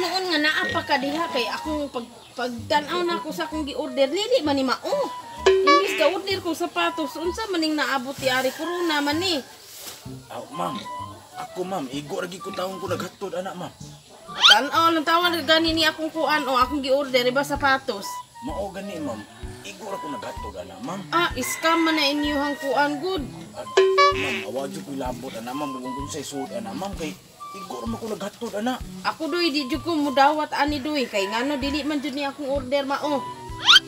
Hinuon nga naa pa ka diha kay akong pagtan-aw na ako sa akong gi-order, dili man ni mao. Imbis ka order ko sapatos, unsa maning naabot ti ari, corona man ni? Aw, ma'am. Ako, ma'am, igo ra gid ko taon ko naghatod ana, ma'am. Tan-aw lang tawon gani ni akong kuan o akong gi-order iba sapatos. Mao gani, ma'am. Igo ra ko naghatod ana, ma'am. Ah, scam man na inyuhang kuan gud. Ah, ma'am, awa jud ko'y labot ana, ma'am, kung unsay suod ana, ma'am, kay igo ra man ko naghatod ana. Ako doy di jud ko mudawat ani doy kay ngano dili man jud ni akong order mao.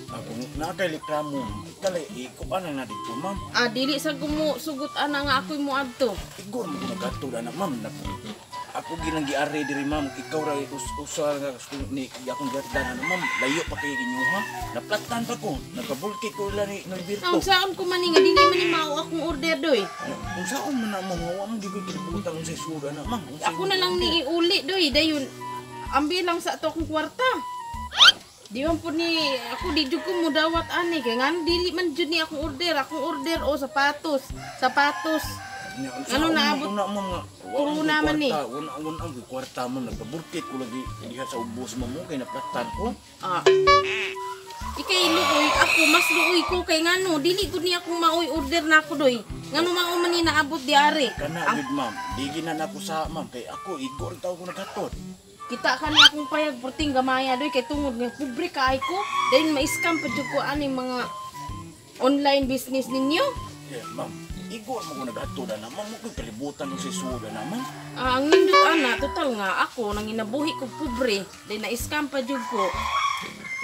Ako naa kay reklamo, kale ikuan na dito, ma'am. Ah, dili sa gumo sugot ana nga ako'y moadto. Igo ra man ko naghatod ana, ma'am. Ako ginang giari diri, ma'am, ikaw ra usa nga ni akong gihatdan ana, ma'am. Layo pa kay inyo ha. Naplatan pa ko, nagkabulkit ko ila ni Norberto. Ang saan ko man ni nga dili man ni mao akong order doy. Kung saan man na, ma'am, wa man gid ko kalibutan unsay suod ana, ma'am. Unsay Ako na lang ni iuli doy dayon. Ambi lang sa ato akong kwarta. Di man po ni ako di jud ko mudawat ani kay ngano dili man jud ni akong order, akong order o sapatos, sapatos. Nya, Ano unsaon naabot? man una, ma'am, nga wa Corona man man ko'y eh. kwarta, wala wala ang kwarta, ma'am, nagkaburkit ko lagi diha sa ubos, ma'am, mo kay naplatan ko. Ah. Ikay luoy ako, mas luoy ko kay ngano dili gud ni akong maoy order na ako doy. Ngano mao man ni naabot di ari. Kana gud, ma'am, di gina na ako sa, ma'am, kay ako igo ra taw ko naghatod. Kita ka ni akong payag perting gamaya doy kay tungod nga pobre kaay ko. Dayon ma-scam pa jud ko aning mga online business ninyo. Yeah, ma'am, igo ra man ko naghatod ana, ma'am, mo ko'y kalibutan unsay suod ana, ma'am. Ah, ang nindot ana, total nga ako nanginabuhi ko pobre, dahil na-scam pa jud ko.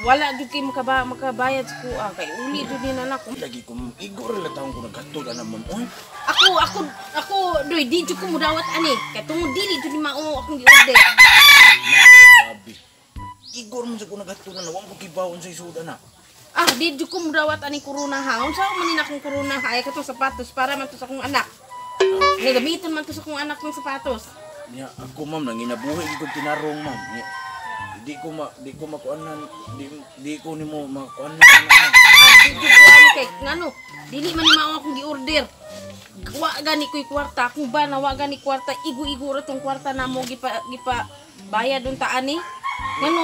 Wala jud kay makabayad sa kuha kay uli jud ni nana ko. Lagi ko, ma'am, igo ra lang taon ko naghatod ana, ma'am, oy. Ako doy di jud ko mudawat ani kay tungod dili jud ni mao akong gi-order. Grabe. Igo ra man sa ko naghatod ana, wa mo kibaw unsay suod ana. Ah, di jud ko mudawat ani corona ha. Unsa man ni akong corona ha? Ay katong sapatos para man to sa akong anak. Nga gamiton man to sa akong anak ng sapatos. Nya, ako, ma'am, nanginabuhi gid kog tinarong, ma'am. Nya, di ko makuanan, di ko nimo makuanan ana, ma'am. Ah, di jud ko ani kay ngano dili man ni mao akong gi-order. Wa gani ko'y kwarta, kung ba na wa gani kwarta, igo-igo ra tong kwarta namo gipa bayad unta ani. Ngano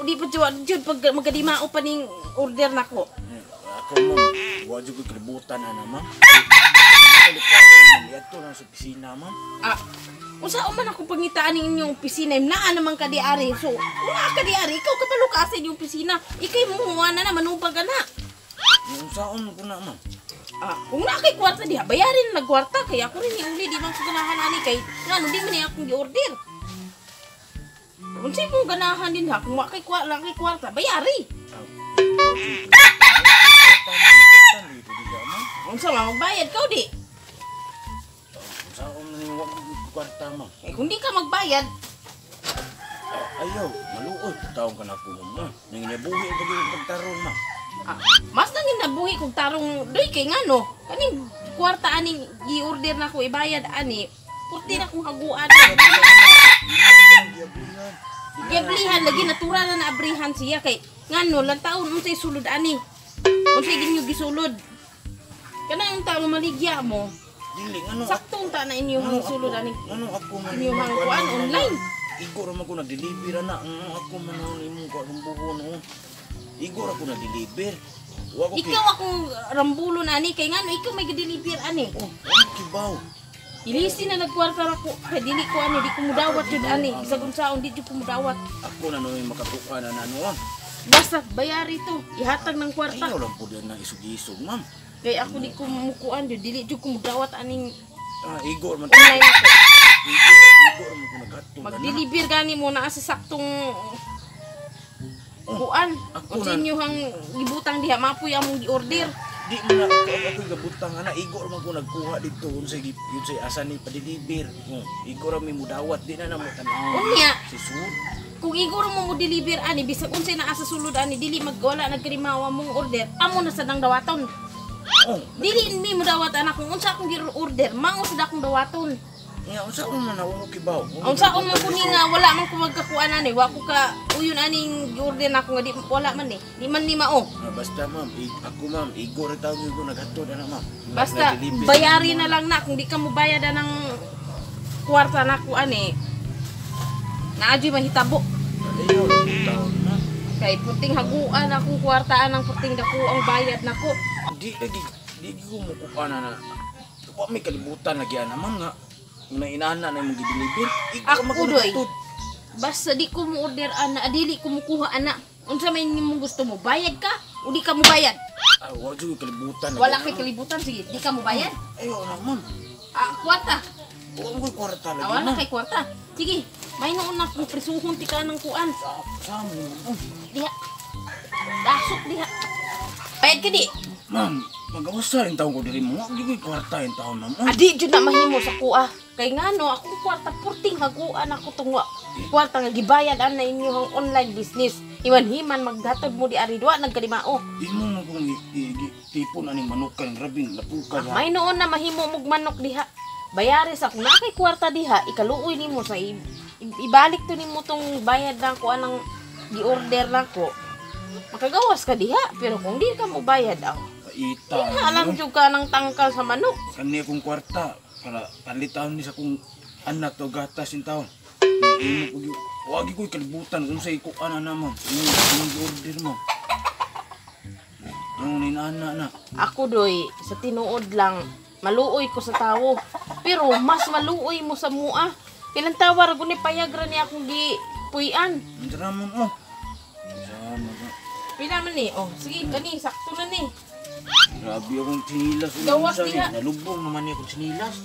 di pa jud jud pag magadimao pa ning order nako. Nya, ako, ma'am, wa jud ko'y kalibutan ana, ma'am. Kalibutan lang sa opisina, ma'am. Ah, unsa man ako pangitaan ning inyong opisina, naa naman ka di ari. So, una ka di ari, ikaw kabalo ka sa inyong opisina. Ikay muhuwa na na manubag na. Unsaon ko na, ma'am? Ah, kung naa kay kwarta diha, bayarin na nagkwarta kay ako rin iuli di man ko ganahan ani kay ngano di man ni akong gi-order. Unsay mo ganahan din ha kung wa kay kwarta lang kay kwarta, bayari. Ah, dito diha, ma'am. Unsa man magbayad ka di? Unsaon man ni wa ko kwarta, ma'am? Eh kung di ka magbayad, Ah, ayaw, maluoy. Taong ka na po, ma'am. Nanginabuhi ang pag pagtarong, ma'am. Ah, mas nang ginabuhi kog tarong doy kay ngano kaning kwarta aning gi-order na ko ibayad ani, purti na kong haguan. Giablihan. Giablihan lagi, natural na naabrihan siya kay ngano lang taon unsay sulod ani. Unsay ginyo gisulod. Kanang tao maligya mo. Dili ngano Sakto unta na inyo ang sulod ani. Ngano ako man Inyo ang kuan online. Igo ra man ko nag-deliver ana. Ngano ako man noon imong kuan buho noon. Igo ra ko nag-deliver. Wa ko Ikaw akong rambulon ani kay ngano ikaw may gi-deliver ani. Oh, wa ko kibaw. Ilisi na nagkwarta ra ko kay dili ko ani, di ko mudawat jud ani. Bisag unsaon di jud ko mudawat. Ako na noon makatuka na noon. Basta bayari to, ihatag ng kwarta. Ayaw lang po din na isug-isug, ma'am. Kay ako di ko mukuan jud, dili jud ko mudawat aning Ah, igo ra man. online ako. Igo ra man ko naghatod ana. Mag-deliver gani mo naa sa saktong kuan. Ako Unsa na- inyo hang gibutang diha mapoy among gi-order. Di man na ako ako'y gabutang ana, igo ra man ko nagkuha didto unsay unsay asa ni pa-deliver. Oh, igo ra mi mudawat di na namo tan-aw. Unya, Si sud. Kung iguro mo mo deliver ani bisag unsay naa sa sulod ani dili magwala nagkarimawa mong order, amo na sa dang dawaton. Oh, Dili mi mo dawat ana kung unsa akong gi-order, mao sa akong dawaton. Nga unsa man na wa ko kibaw. Unsa man ko ni nga wala man ko magkakuan ani, wa ko ka uyon aning gi-order nako nga di wala man ni. Di man ni mao. Ah, basta ma'am, ako ma'am, igo ra taon ko naghatod ana, ma'am. Basta Nag-deliver. Bayari na lang na kung di ka mo bayad ng kwarta nako ani. Naa jud mahitabo. Ayaw taon na. Kay puting haguan akong kwartaan ang puting dako ang bayad nako. Di lagi di ko mo kuha na na. Wa may kalibutan lagi ana ma'am nga. Nga inana na imong gi-deliver. Ikaw Ako, doy. Basta di ko mo order ana, dili ko mukuha ana. Unsa may nimong gusto mo, bayad ka o di ka mo bayad? Ah, wa jud kalibutan lagi. Wala kay kalibutan, sige, di ka mo bayad. Ayaw na ma'am. Ah, kwarta. Wa mo ko'y kwarta lagi Ah, wala ma'am. kay kwarta. Sige, may noon na kung prisuhon ti ka ng kuan. Sa mo ma'am. Diha. Dasok diha. Bayad ka di. Ma'am, mag-awasa rin taon ko diri mo. Wa gyud ko'y kwarta in taon ma'am. Oh. Adi jud na mahimo sa kuha. Kay ngano akong kwarta purting haguan ako tong kwarta nga gibayad ana inyong online business. Iwan-himan maghatod mo di ari duwa nagkalimao. Imo mo kung tipon aning manukan grabing lapukan. Ah, may noon na mahimo mog manok diha. Bayari sa kung naa kay kwarta diha, ikaluoy nimo sa ibalik to nimo tong bayad na ko anang gi-order nako. Makagawas ka diha, pero kung di ka mo bayad aw. Ita. Di na alam jud ka ng tangkal sa manok. Kani akong kwarta para palitaon ni sa akong anak to gatas in taon. Imo ko gyud. Wa gyud ko'y kalibutan kung sa ikuan na ma'am. Imo imong order mo. Ano ni ana na? Ako doy, sa tinuod lang, maluoy ko sa tawo. Pero mas maluoy mo sa mua. Kilang tawa ra guni payag ra ni akong gipuy-an. Unsa ra ma'am oh. Sa mga Pila man ni? Oh, sige, kani sakto na ni. grabe akong sinilas. Gawas Unsa ni? diha. Nalubong naman ni akong sinilas.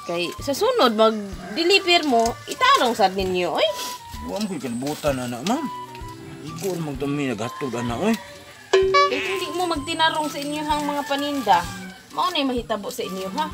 Kay sa sunod mag-deliver mo, itarong sad ninyo oy. Wa mo ko'y kalibutan ana ma'am. Igo ra magdami naghatod ana oy. Kay kung di mo magtinarong sa inyong mga paninda, mao nay mahitabo sa inyo ha.